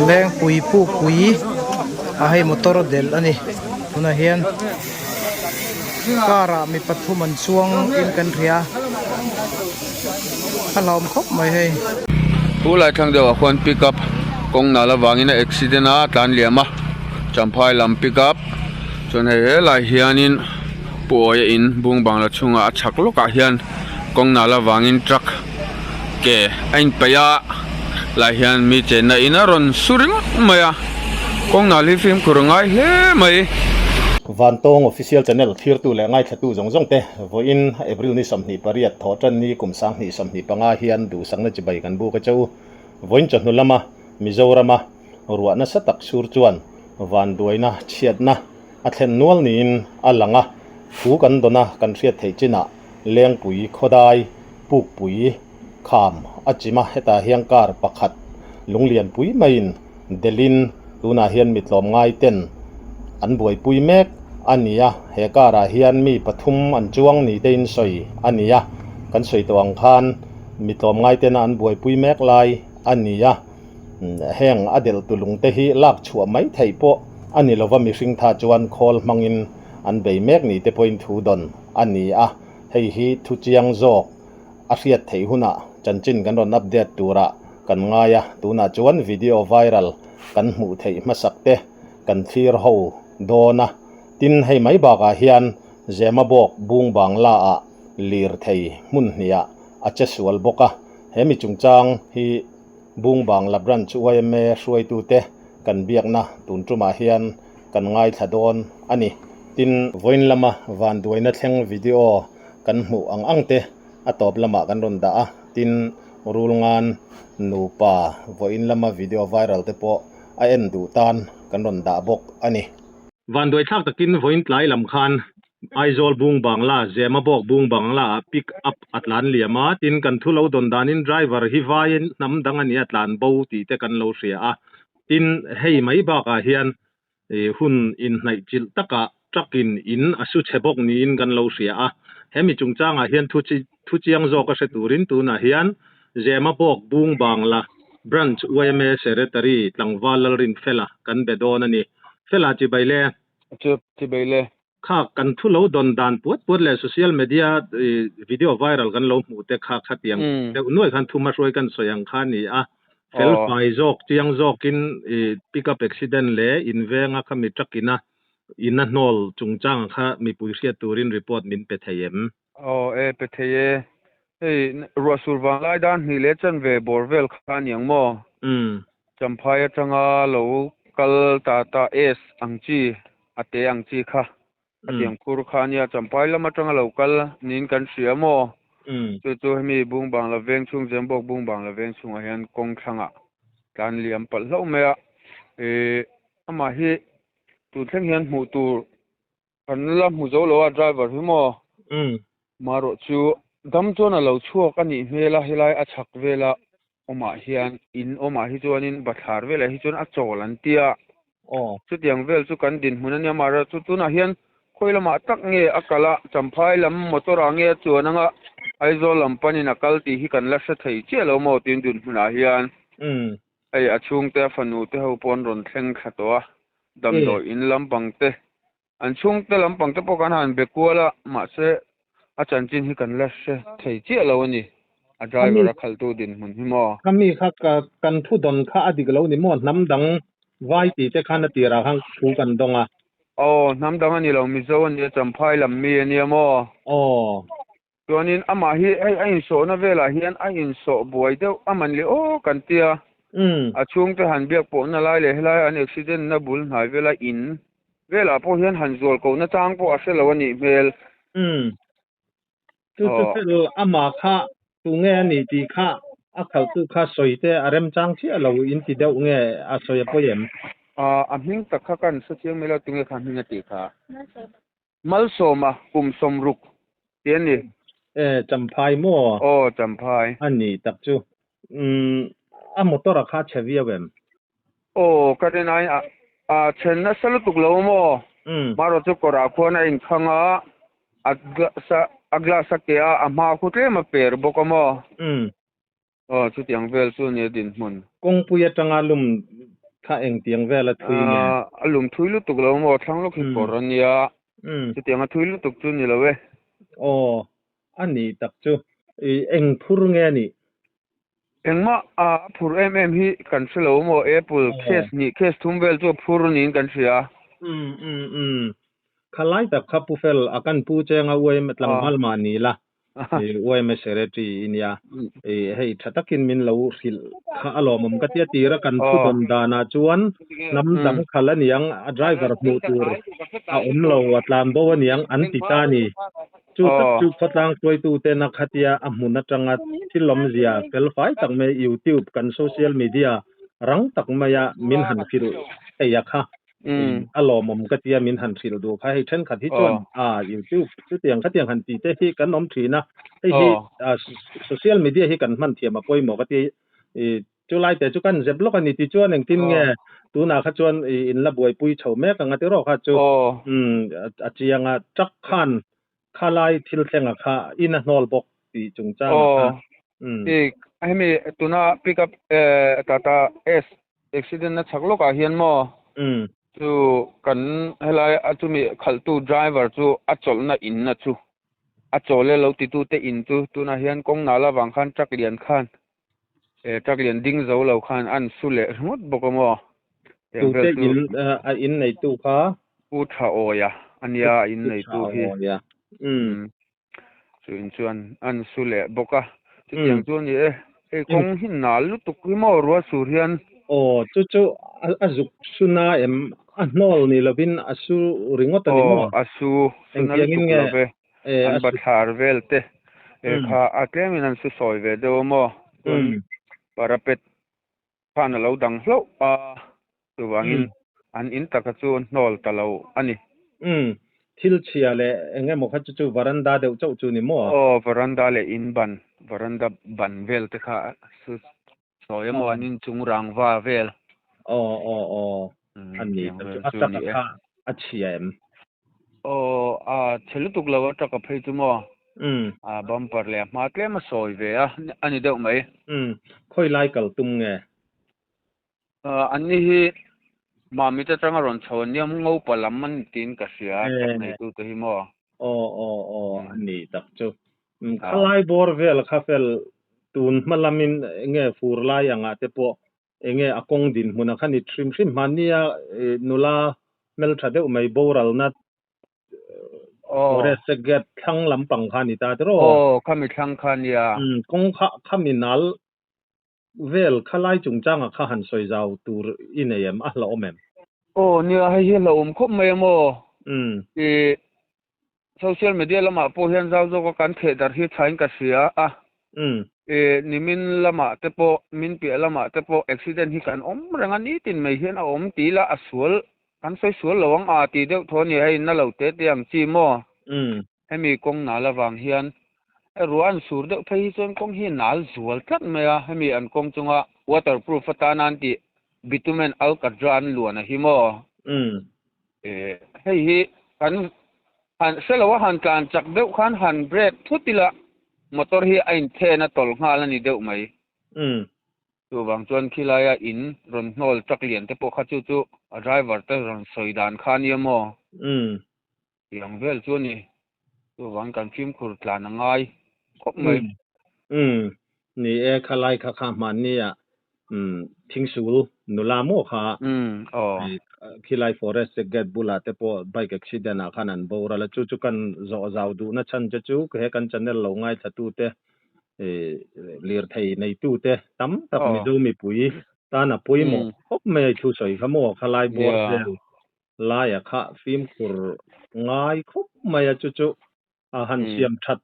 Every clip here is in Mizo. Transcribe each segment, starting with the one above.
Lengpui pukpui a hei motor delh a ni tunah hian car ah mi pathum an chuang in kan hria a hlauhawm khawp mai hei. Thu lai thlang deuh ah khuan pick up kawng nal avangin a accident a a tlan liam a Champhai lam pick up chuan hei helai hianin Pu Awia in bung bangla chhungah a chhak lawkah hian kawng nal avangin truck ke a inpeih a lai hian mi chenna in a rawn su ringawt mai a kawng nal hi fimkhur a ngai hle mai. Vantawng Official Channel thirtu leh ngaithlatu zawng zawng te vawiin April ni 28 thawh tan ni kum 2025 hian duhsakna chibai kan buk a che u. Vawiin chawhnu lama Mizorama ruah nasa tak sur chuan vanduaina chhiatna a thlen nual niin a lang a, thu kan dawn a kan hriat theih chinah Lengpui khawdai pukpui kham a chim a, hetah hian car pakhat lunglianpui maiin delhin tunah hian mi tlawmngai ten an buaipui mek a ni a, he car ah hian mi pathum an chuang ni tein sawi a ni a, kan sawi tawh ang khan mi tlawmngai tena an buaipui mek lai a ni a. Heng a delh tu lung te hi lak chhuah mai theih pawh a ni lova mihring tha chuan khawl hmangin an bei mek ni te pawhin thu dawn a ni a, hei hi thu chiang zawk a hriat theih hunah chanchin kan rawn update turah kan ngai a, tunah chuan video viral kan hmuh theih hmasak te kan thlir ho dawn a, tin hei mai bakah hian Zemabawk bung bangla ah lirthei hmun hniah a che sual bawk a, he mi chungchang hi. Bung Bangla Branch yma hruaitute kan biakna tun tumah hian kan ngaithla dawn a ni. Tin, vawiin lama vanduaina thleng video kan hmuh ang ang te a tawp lamah kan rawn dah a, tin, Rulngan nupa vawiin lama video viral te pawh a en duh tan kan rawn dah bawk a ni. Vanduai thlak takin vawiin tlai lam khan Aizawl bung bangla, Zemabawk bung bangla ah pick up a tlan liam a, tin kan thu lo dawn danin driver hi vaiin hnam dang a nia tlan bo tih te kan lo hria a, tin hei mai bakah hian hun inhnaih chilh takah truck in in a su chhe bawk niin kan lo hria a, hemi chungchangah hian thu thu chiang zawk a hre turin tunah hian Zemabawk bung bangla Branch yma Secretary Tlangval Lalrinfela kan be dawn a ni. Fela chibai le. Chibai le. Kha kan thu lo dawn dan puat puat leh social media video viral kan lo hmuh te kha khatiang deuh nuai khan thuma hruai kan sawi ang kha a ni a. Fel fai zawk, chiang zawkin pick up accident leh in venga kha mi truck ina in a hnawl chungchang kha mipui hriat turin report min pe thei em? Aw e, pe thei e. Hei ruahsur vanglai dan hnih leh chanve bawr vel kha a ni ang maw? Champhai atanga lo kal ta ta S ang chi, a te ang chi kha, a tiang khur kha a nia. Champhai lam atanga lo kal niin kan hria maw? Chu chu hemi Bung Bangla veng chhung, Zembawk Bung Bangla veng chhungah hian kawng thlangah tlan liam palh hlauh mai a. Ih, amah hi tun thleng hian hmuh tur Kan la hmu zo lo a driver hi maw? Umm. Marawh chu dam chuan a lo chhuak a nih hmel a, helai a chhak vela awmah hian in awmah hi chuanin bathlar velah hi chuan a chawl an ti a. Aw. Chutiang vel chu kan dinhmun a nia marawh chu tunah hian khawi lamah tak nge a kal a, Champhai lam motor ah nge a chuan anga Aizawl lam panin a kal tih hi kan la hre thei chiah lo maw tin dinhmunah hian. Umm. Hei a chhungte a fanu te ho pawh an rawn thleng thla tawh a, damdawi in lampang te, an chhungte lampang te pawh kan han be kual a, mahse a chanchin hi kan la hre thei chiah lo a ni, a driver a khaltu dinhmun hi maw? Ka mi kha kan thu dawn kha a dik lo ni maw? Hnam dang vai tih te khan a tirah khan thu kan dawng a. Aw, hnam dang a ni lo, Mizo a nia, Champhai lam mi a nia maw? Aw. Chuanin amah hi hei a insawhna velah hian a insawh buai deuh a man leh aw kan tia. A chhungte han biak pawhna lai leh helai an accident na bul hnai vela in velah pawh hian han zual kohna chang pawh a hre lo a nih hmel. Chu chu fel amah kha tunge a nih tih kha a khalhtu kha sawi te a remchang chiah lo in ti deuh nge a sawi a pawi em? A hming tak kha kan hre chiang mai lo tunge kha hming a tih kha. Malsawma kum sawmruk tih a ni. E, Champhai maw? Aw, Champhai. A ni tak chu. Umm, a motor a kha chhe viau em? Aw, ka rin aiin a a chhe nasa lutuk lo maw? Umm. Marawh chu kawrah khuan a inkhang a, a glass a a glass a keh a, a hma khu tlem a per bawk a maw? Umm. Aw, chutiang vel chu a ni a dinhmun. Kawngpui atanga lum. Kha engtiang vela thui nge? A lum thui lutuk lo maw? Thlang lawk hi kawr a nia. Chutiang a thui lutuk chu ni lo e. Aw, a nih tak chu. I eng phur nge a nih? Engmah a phur em em hi kan hre lo maw? Apple case hnih, case thum vel chu a phur niin kan hria. Umm umm umm. Khalai tak kha Pu Fel a kan pu chenga uaim tlangval mah ni la. YMA Secretary i nia. Hei tha takin min lo hrilh kha a lawmawm ka tia tira kan thu dawn danah chuan hnam dang khal a niang a driver hmuh tur a awm lo a tlan bo a niang an ti ta ni. Chu tak chu khawtlang hruaituten a khatia a hmun atanga thil awmzia felfai tak mai YouTube kan social media rang tak maia min han hrilh thei a kha. A lawmawm ka tia min han hrilh duh kha hei thenkhat hi chuan a YouTube chutiang khatiang han tih te hi kan awm thin a hei hi social media hi kan hman thiam a pawimawh ka ti i chulai te chu kan zep lawk a ni ti chuan engtin nge tunah kha chuan i in la buaipui chho mek ang a ti rawh kha chu a chiang a truck khan khalai thil thleng a kha in a hnawl bawk tih chungchang a kha i hemi tuna pick up Tata S Accident na chhak lawkah hian maw chu kan helai a chumi khalhtu driver chu a chawlhna in na chu a chawl e lo titute in chu tunah hian kawng nal avang khan truck lian khan eh truck lian ding zo lo khan an su leh ringawt bawk a maw. Tute in a in neitu kha? Pu Tha Awia a nia a in neitu hi. Pu Tha Awia. Chu in chuan an su leh bawk a, chutiang chu a ni e. Hei kawng hi nal lutuk hi maw rual sur hian. Aw, chu chu a zuk su na em? A hnawl ni lovin a su ringawt a ni maw? Aw, a su, su na lutuk lo ve. An bathlar vel te kha a tlemin an su sawi ve deuh a maw? Chuan parapet khan a lo dang hlauh a, chuvangin an in taka chu hnawl ta lo a ni. Umm, thil chhia leh eng emaw kha chu chu varanda deuh chauh chu ni maw? Aw, varanda leh in ban, varanda ban vel te kha su sawi emaw an inchung rangva vel. Aw, aw, aw, a ni tak chu, a taka kha a chhia em? Aw, a chhe lutuk lo a truck a phei chu maw? A bumper leh a hma tlem a sawi ve a, a ni deuh mai. Umm, khawi lai kal tum nge? An ni hi Mamit atanga rawn chho an nia, Ngopa lam an ni tiin ka hria, truck neitu te hi maw? Aw, aw, aw, a ni tak chu. Khalai bawr vel kha fel tun hma lamin enge fur lai angah te pawh Enge a kawng dinhmun a kha ni hrim hrim hmannia nula hmeltha deuh mai boralna forest gate thlang lampang kha ni ta tiraw? Aw, khami thlang kha nia. Umm, kawng kha khami nal vel khalai chungchanga kha han sawi zau tur i nei em? A hlauhawm em? Aw nia, hei hi a hlauhawm khawp mai a maw? Umm. I Social media lamah pawh hian zau zawka kan theh darh hi thain ka hria a. I nimin lamah te pawh, min piah lamah te pawh accident hi kan awm reng a, nitin mai hian a awm ti ila a sual, kan sawi sual lo ang a tih deuh thaw a ni, hei na lo te te ang chi maw? Hemi kawng nal avang hian ruah an sur deuh phei hi chuan kawng hi a nal zual tlat mai a, hemi an kawng chunga waterproof atana an tih bitumen alcatra an luan a hi maw? Hei hi kan han hre lo a, han tlan chak deuh khan han brake thut ila motor hi a inthen a tawlh nghal a ni deuh mai. Chuvang chuan khilaia in rawn hnawl truck lian te pawh kha chu chu a driver te rawn sawi dan kha ania maw? Tiang vel chu a ni. Chuvang kan fimkhur tlan a ngai khawp mai. Ni e, khalai kha kha hmannia Thingsul nula maw kha khilai forest gate bulah te pawh bike accident ah khan an boral a, chu chu kan zawh zau duhna chhan che chu he kan channel lo ngaithla tute lirthei neitu te tam tak Mizo mipui tan a pawimawh khawp mai a i thusawi kha maw khalai bawr vel laia kha fimkhur ngai khawp mai a chu chu a han siam that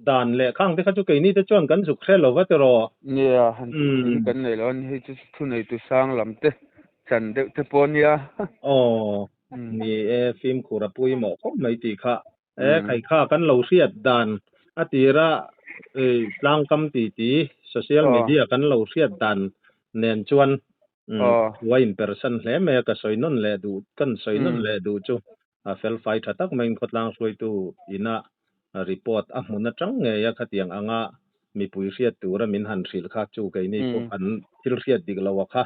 dan leh khang te kha chu keini te chuan kan zuk hre lo va tiraw. Nia, han tih theih hi kan nei lo a ni, hei chu thu neitu sang lam te chan deuh te pawh a nia. Aw, ni e, fimkhur a pawimawh khawp mai tih kha. E, khai kha kan lo hriat dan a tira tlangkam ti ti social media kan lo hriat dan nen chuan thu a inpersan hle mai a, ka sawi nawn leh duh, kan sawi nawn leh duh chu A felfai tha tak maiin khawtlang hruaitu ina report a hmun atang ngei a khatiang anga mipui hriat tura min han hrilh kha chu keini pawh an thil hriat dik lo a kha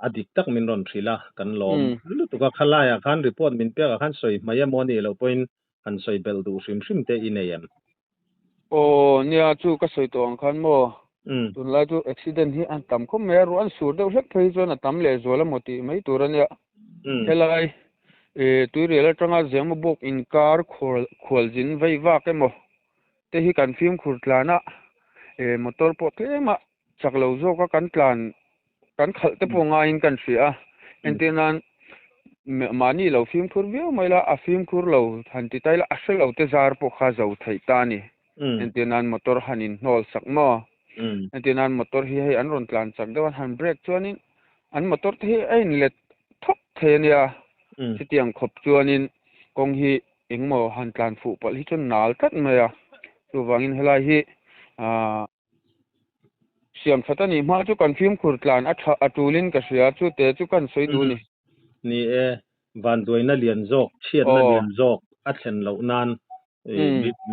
A dik tak min rawn hrilh a, kan lawm lutuk a. Khalaiah khan report min pekah khan sawi hmai emaw nih loh pawhin han sawi belh duh hrim hrim te i nei em? Aw nia chu ka sawi tawh ang khan maw, tunlai chu accident hi an tam khawp mai a, ruah an sur deuh hlek phei hi chuan a tam lehzual emaw tih mai tur a nia. Helai tuirial atanga Zemabawk inkar khualzin vei vak emaw te hi kan fimkhur tlan a, motor pawh tlem a chak lo zawk a kan tlan kan khalh te pawh ngaiin kan hria a, entir nan mahni lo fimkhur viau mai la, a fimkhur lo han ti ta ila a hre lo te zar pawh kha zo theih ta a ni. Entir nan motor han inhnawl sak maw? Entir nan motor hi hei an rawn tlan chak deuh a, han brake chuanin an motor te hi a inlet thawk thei a nia. Chutiang khawp chuanin kawng hi engmaw han tlan fuh palh hi chuan nal tlat mai a, chuvangin helai hi aah. Siam that a nih hma chu kan fimkhur tlan a tha a tulin ka hria, chu te chu kan sawi duh a ni. Ni e, vanduaina lian zawk, chhiatna lian zawk a thlen loh nan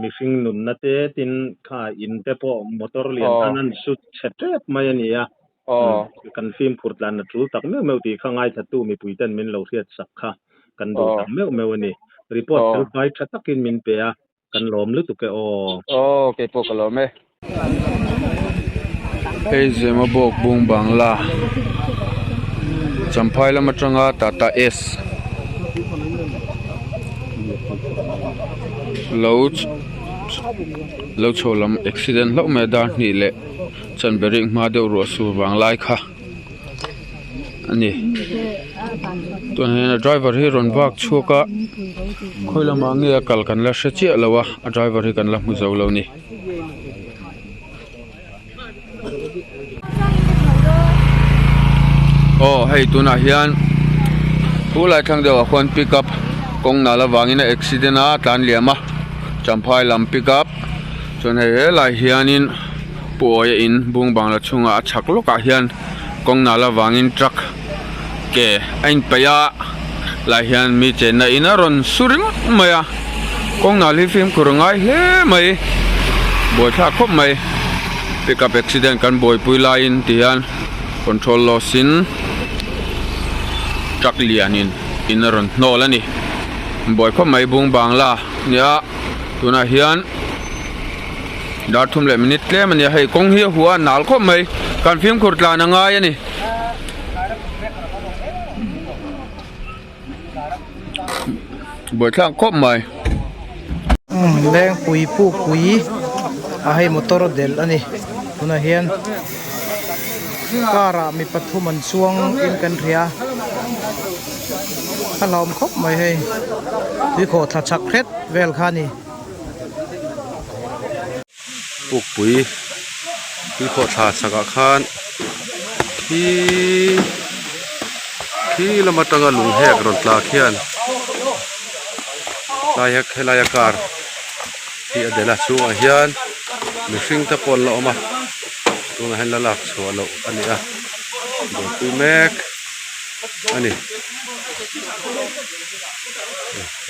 mihring nunna te tin kha in te pawh motor lian khan an su chhe tep mai a ni a, kan fimkhur tlan a tul tak meuh meuh tih kha ngaithatu mipui ten min lo hriat sak kha kan duh tak meuh meuh a ni. Report felfai tha takin min pe a. Kan lawm lutuk e aw. Aw kei pawh ka lawm e. Hei Zemabawk bung bangla Champhai lam atanga Tata Ace lo lo chho lam accident hlauh mai a dar hnih leh chanbering hma deuh ruah sur vang lai kha. a ni tunah hian a driver hi rawn vak chhuak a khawi lamah nge a kal kan la hre chiah lo a a driver hi kan la hmu zo lo a ni. Aw hei tunah hian thu lai thlang deuh ah khuan pick up kawng nal avangin a accident a tlan liam a champhai lam pick up chuan hei helai hianin. Pu Awia in bung bangla chhungah a chhak lawkah hian kawng nal avangin truck ke a inpeih a lai hian mi chenna in a rawn su ringawt mai a kawng nal hi fimkhur a ngai hle mai buaithlak khawp mai pickup accident kan buaipui laiin ti hian control loss in truck lianin in a rawn hnawl a ni buai khawp mai bung bangla nia tunah hian. Dar thum leh minute tlem a nia hei kawng hi a hua a nal khawp mai kan fimkhur tlan a ngai a ni. Buaithlak khawp mai. Lengpui pukpui a hei motor delh a ni tunah hian car ah mi pathum an chuang in kan hria a hlauhawm khawp mai hei tuikhawh thla chak hret vel kha a ni. Pukpui tuikhawh thla chhakah khan khi khi lam atanga lung hek rawn tla khian tlai helaia car hi a delh a chhungah hian mihring te pawh an la awm a tunah hian la lak chhuah loh a ni a buaipui mek a ni.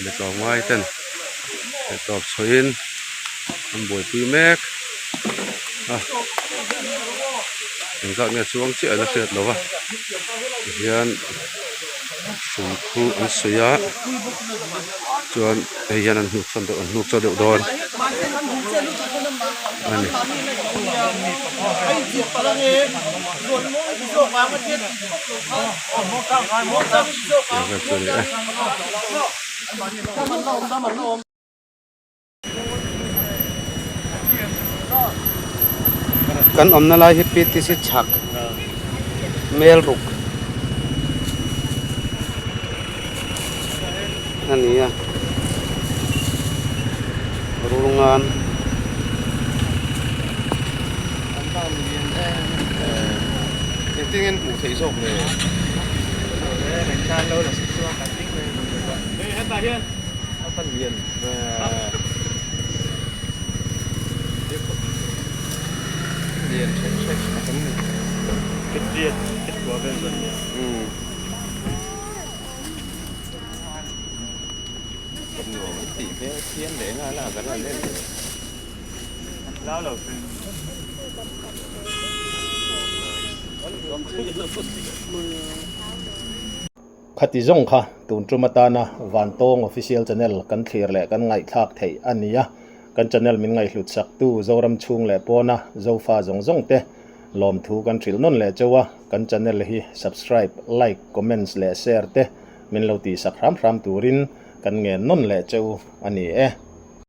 Mi tlawmngai ten theih tawp chhuahin an buaipui mek a engzat nge chuang chiah an la hriat lo va tihian hrui khu an suih a chuan hei hian an hnuk sawn deuh an hnuk chaw deuh dawn a ni. Kan awmna lai hi PTC chhak mel ruk a ni a rulngan. Engtin hmuh theih zawk le? Khati zawng kha tun tum atana Vantawng Official Channel kan thlir leh kan ngaihthlak theih a ni a, kan channel min ngaihhlut saktu Zoram chhung leh pawna Zofa zawng zawng te lawmthu kan hrilh nawn leh chauh a, kan channel hi subscribe, like, comments leh share te min lo tihsak hram hram turin kan ngen nawn leh chauh a ni e.